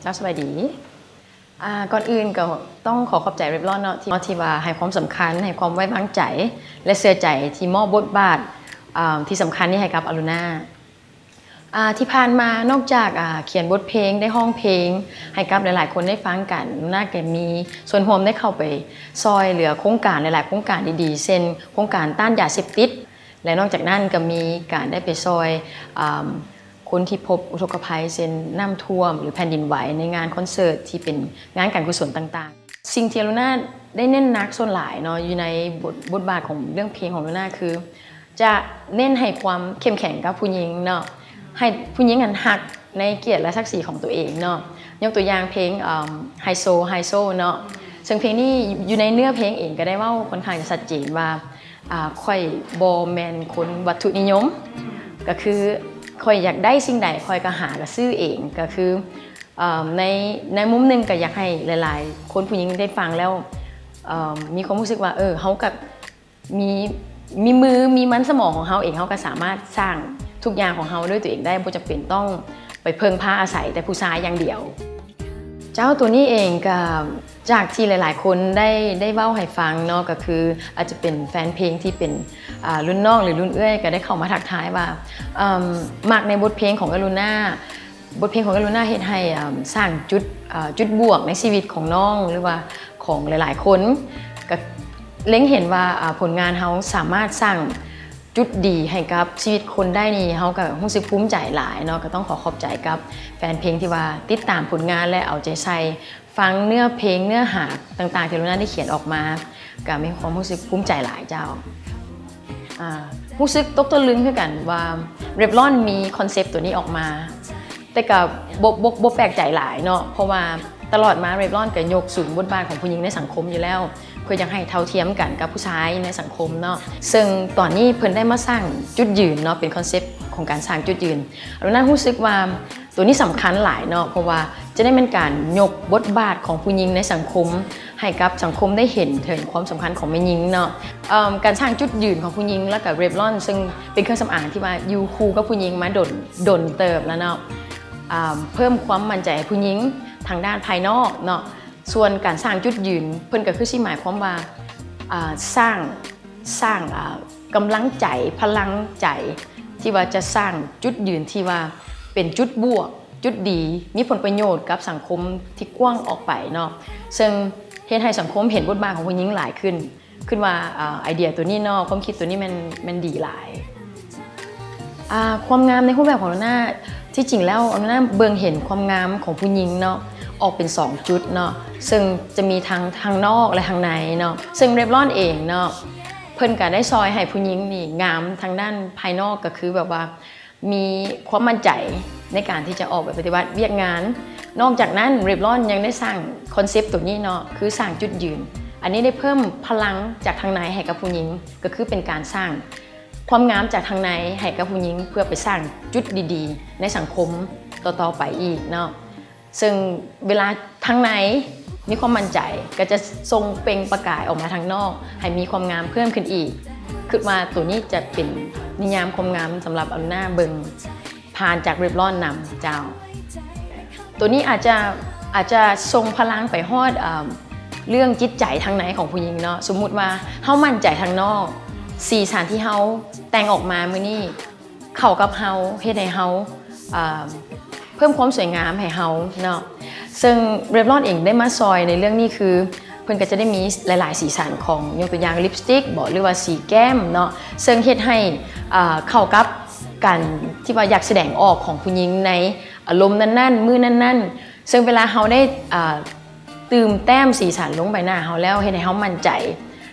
ເຈົ້າ ສະບາຍດີ. ອາ ກ່ອນອື່ນກໍຕ້ອງຂໍຂອບໃຈ Revlon ເນາະ ທີ່ ທີ່ວ່າໃຫ້ຄວາມສຳຄັນ, ໃຫ້ຄວາມໄວ້ວາງໃຈ ແລະ ເຊື່ອໃຈທີ່ມອບບົດບາດ ອາ ທີ່ສຳຄັນນີ້ໃຫ້ກັບອາລຸນາ. ອາ ທີ່ຜ່ານມານອກຈາກ ອາ ຂຽນບົດເພງ, ໄດ້ຮ້ອງເພງໃຫ້ກັບຫຼາຍໆຄົນໄດ້ຟັງກັນ, ອາລຸນາກໍມີສ່ວນຮ່ວມໄດ້ເຂົ້າໄປຊ່ອຍເຫຼືອໂຄງການຫຼາຍໆໂຄງການດີໆ ເຊັ່ນ ໂຄງການຕ້ານຢາເສບຕິດ ແລະ ນອກຈາກນັ້ນກໍມີການໄດ້ໄປຊ່ອຍ ອາ ຄົນທີ່ພົບອຸທົກກະໄພ ເຊັ່ນ ນ້ຳຖ້ວມ ຫຼື ແຜ່ນດິນໄຫວ ໃນງານຄອນເສີດທີ່ເປັນງານການກຸສົນຕ່າງໆ. ສິ່ງທີ່ອາລຸນາໄດ້ເນັ້ນໜັກສ່ວນຫຼາຍເນາະ ຢູ່ໃນບົດ ບົດບາດຂອງເລື່ອງເພງຂອງອາລຸນາ ຄືຈະເນັ້ນໃຫ້ຄວາມເຂັ້ມແຂງກັບຜູ້ຍິງເນາະ, ໃຫ້ຜູ້ຍິງຫັ້ນຮັກໃນກຽດ ແລະ ສັກສີຂອງຕົວເອງເນາະ. ຍົກຕົວຢ່າງເພງ ເອີ່ມ High Soul High Soul ເນາະ, ເຊິ່ງເພງນີ້ຢູ່ໃນເນື້ອເພງເອງກໍໄດ້ເວົ້າຄ່ອນຂ້າງຈະຊັດເຈນວ່າ ອາ ຂ້ອຍບໍ່ແມ່ນຄົນວັດຖຸນິຍົມ, ກໍຄືຂ້ອຍຢາກໄດ້ສິ່ງໃດ ຂ້ອຍກໍຫາ ກໍຊື້ເອງ. ກໍຄື ເອີ່ມ ໃນ ໃນມຸມໜຶ່ງກໍຢາກໃຫ້ຫຼາຍໆຄົນຜູ້ຍິງໄດ້ຟັງແລ້ວ ເອີ່ມ ມີຄວາມຮູ້ສຶກວ່າ ເອີ ເຮົາກໍມີ ມີມື ມີມັນສະໝອງຂອງເຮົາເອງ, ເຮົາກໍສາມາດສ້າງທຸກຢ່າງຂອງເຮົາດ້ວຍຕົວເອງໄດ້, ບໍ່ຈຳເປັນຕ້ອງໄປເພິ່ງພາອາໄສແຕ່ຜູ້ຊາຍຢ່າງດຽວ. ເຈົ້າ ຕົວນີ້ເອງກໍ ຈາກທີ່ຫຼາຍໆຄົນໄດ້ ໄດ້ເວົ້າໃຫ້ຟັງເນາະ, ກໍຄືອາດຈະເປັນແຟນເພງທີ່ເປັນ ອາ ລຸ້ນນ້ອງ ຫຼື ລຸ້ນເອື້ອຍ ກໍໄດ້ເຂົ້າມາທັກທາຍວ່າ ເອີ່ມ ມັກໃນບົດເພງຂອງອາລຸນາ, ບົດເພງຂອງອາລຸນາເຮັດໃຫ້ ເອີ່ມ ສ້າງຈຸດ ເອີ່ ຈຸດບວກໃນຊີວິດຂອງນ້ອງ ຫຼືວ່າຂອງຫຼາຍໆຄົນ, ກໍເລັງເຫັນວ່າ ອາ ຜົນງານເຮົາສາມາດສ້າງ ຈຸດດີໃຫ້ກັບຊີວິດຄົນໄດ້ນີ້ ເຮົາກໍຮູ້ສຶກພູມໃຈຫຼາຍເນາະ. ກໍຕ້ອງຂໍຂອບໃຈກັບແຟນເພງທີ່ວ່າຕິດຕາມຜົນງານ ແລະ ເອົາໃຈໃສ່ຟັງເນື້ອເພງ ເນື້ອຫາຕ່າງໆທີ່ອາລຸນາໄດ້ຂຽນອອກມາ, ກໍມີຄວາມຮູ້ສຶກພູມໃຈຫຼາຍເຈົ້າ. ອາ ຮູ້ສຶກຕົກຕະລຶງຄືກັນວ່າ Revlon ມີຄອນເຊັບຕົວນີ້ອອກມາ, ແຕ່ກໍບໍ່ ບໍ່ ບໍ່ແປກໃຈຫຼາຍເນາະ ເພາະວ່າຕະຫຼອດມາ Revlon ກໍຍົກສູງບົດບາດຂອງຜູ້ຍິງໃນສັງຄົມຢູ່ແລ້ວ ເພື່ອຢາກໃຫ້ເທົ່າທຽມກັນກັບຜູ້ຊາຍໃນສັງຄົມເນາະ. ເຊິ່ງຕອນນີ້ເພິ່ນໄດ້ມາສ້າງຈຸດຢືນເນາະ, ເປັນຄອນເຊັບຂອງການສ້າງຈຸດຢືນ. ອາລຸນາຮູ້ສຶກວ່າຕົວນີ້ສຳຄັນຫຼາຍເນາະ, ເພາະວ່າຈະໄດ້ແມ່ນການຍົກບົດບາດຂອງຜູ້ຍິງໃນສັງຄົມ ໃຫ້ກັບສັງຄົມໄດ້ເຫັນເຖິງຄວາມສຳຄັນຂອງແມ່ຍິງເນາະ. ເອີ່ມ ການສ້າງຈຸດຢືນຂອງຜູ້ຍິງ ແລ້ວກໍ Revlon ເຊິ່ງເປັນເຄື່ອງສຳອາງທີ່ວ່າຢູ່ຄູ່ກັບຜູ້ຍິງມາດົນ ດົນເຕີບແລ້ວເນາະ, ອາ ເພີ່ມຄວາມໝັ້ນໃຈໃຫ້ຜູ້ຍິງທາງດ້ານພາຍນອກເນາະ. ສ່ວນການສ້າງຈຸດຢືນ ເພິ່ນກໍຄືຊິໝາຍຄວາມວ່າ ອາ ສ້າງ ສ້າງ ອາ ກຳລັງໃຈ ພະລັງໃຈ ທີ່ວ່າຈະສ້າງຈຸດຢືນທີ່ວ່າເປັນຈຸດບວກ ຈຸດດີ ມີຜົນປະໂຫຍດກັບສັງຄົມທີ່ກວ້າງອອກໄປເນາະ, ເຊິ່ງເຮັດໃຫ້ສັງຄົມເຫັນບົດບາດຂອງຜູ້ຍິງຫຼາຍຂຶ້ນ. ຄິດວ່າ ອາ ໄອເດຍຕົວນີ້ເນາະ, ຄວາມຄິດຕົວນີ້ແມ່ນ ແມ່ນດີຫຼາຍ. ອາ ຄວາມງາມໃນຮູບແບບຂອງອາລຸນາ ທີ່ຈິງແລ້ວອາລຸນາເບິ່ງເຫັນຄວາມງາມຂອງຜູ້ຍິງເນາະ ອອກເປັນສອງຈຸດເນາະ, ເຊິ່ງຈະມີທັງທາງນອກ ແລະ ທາງໃນເນາະ. ເຊິ່ງ Revlon ເອງເນາະ ເພິ່ນກໍໄດ້ຊ່ອຍໃຫ້ຜູ້ຍິງນີ້ງາມທາງດ້ານພາຍນອກ, ກໍຄືແບບວ່າມີຄວາມໝັ້ນໃຈໃນການທີ່ຈະອອກໄປປະຕິບັດວຽກງານ. ນອກຈາກນັ້ນ Revlon ຍັງໄດ້ສ້າງຄອນເຊັບຕົວນີ້ເນາະ, ຄືສ້າງຈຸດຢືນ. ອັນນີ້ໄດ້ເພີ່ມພະລັງຈາກທາງໃນໃຫ້ກັບຜູ້ຍິງ, ກໍຄືເປັນການສ້າງ ຄວາມງາມຈາກທາງໃນໃຫ້ກັບຜູ້ຍິງ ເພື່ອໄປສ້າງຈຸດດີໆໃນສັງຄົມຕໍ່ໆໄປອີກເນາະ. ເຊິ່ງເວລາທາງໃນມີຄວາມໝັ້ນໃຈ ກໍຈະສົ່ງເປັ່ງປະກາຍອອກມາທາງນອກ ໃຫ້ມີຄວາມງາມເພີ່ມຂຶ້ນອີກ. ຄິດວ່າຕົວນີ້ຈະເປັນນິຍາມຄວາມງາມສຳລັບອາລຸນາເບິ່ງ ຜ່ານຈາກ Revlon ນຳເຈົ້າ. ຕົວນີ້ອາດຈະ ອາດຈະສົ່ງພະລັງໄປຮອດ ເອີ່ມ ເລື່ອງຈິດໃຈທາງໃນຂອງຜູ້ຍິງເນາະ. ສົມມຸດວ່າເຮົາໝັ້ນໃຈທາງນອກ, ສີສັນທີ່ເຮົາແຕ່ງອອກມາມື້ນີ້ເຂົ້າກັບເຮົາ, ເຮັດໃຫ້ເຮົາ ເອີ່ມ ເພີ່ມຄວາມສວຍງາມໃຫ້ເຮົາເນາະ. ເຊິ່ງ Revlon ເອງໄດ້ມາຊ່ອຍໃນເລື່ອງນີ້ ຄື ເພິ່ນກໍຈະໄດ້ມີຫຼາຍໆສີສັນຂອງ ຍົກຕົວຢ່າງ ລິບສະຕິກບໍ ຫຼືວ່າສີແກ້ມເນາະ, ເຊິ່ງເຮັດໃຫ້ ເອີ່ ເຂົ້າກັບການທີ່ວ່າຢາກສະແດງອອກຂອງຜູ້ຍິງໃນອາລົມນັ້ນໆ ມື້ນັ້ນໆ. ເຊິ່ງເວລາເຮົາໄດ້ ເອີ່ ຕື່ມແຕ້ມສີສັນລົງໃບໜ້າເຮົາແລ້ວ ເຮັດໃຫ້ເຮົາໝັ້ນໃຈ,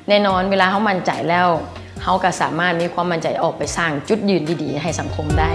ແນ່ນອນເວລາເຮົາໝັ້ນໃຈແລ້ວ ເຮົາກໍສາມາດມີຄວາມໝັ້ນໃຈອອກໄປສ້າງຈຸດຢືນດີໆໃຫ້ສັງຄົມໄດ້.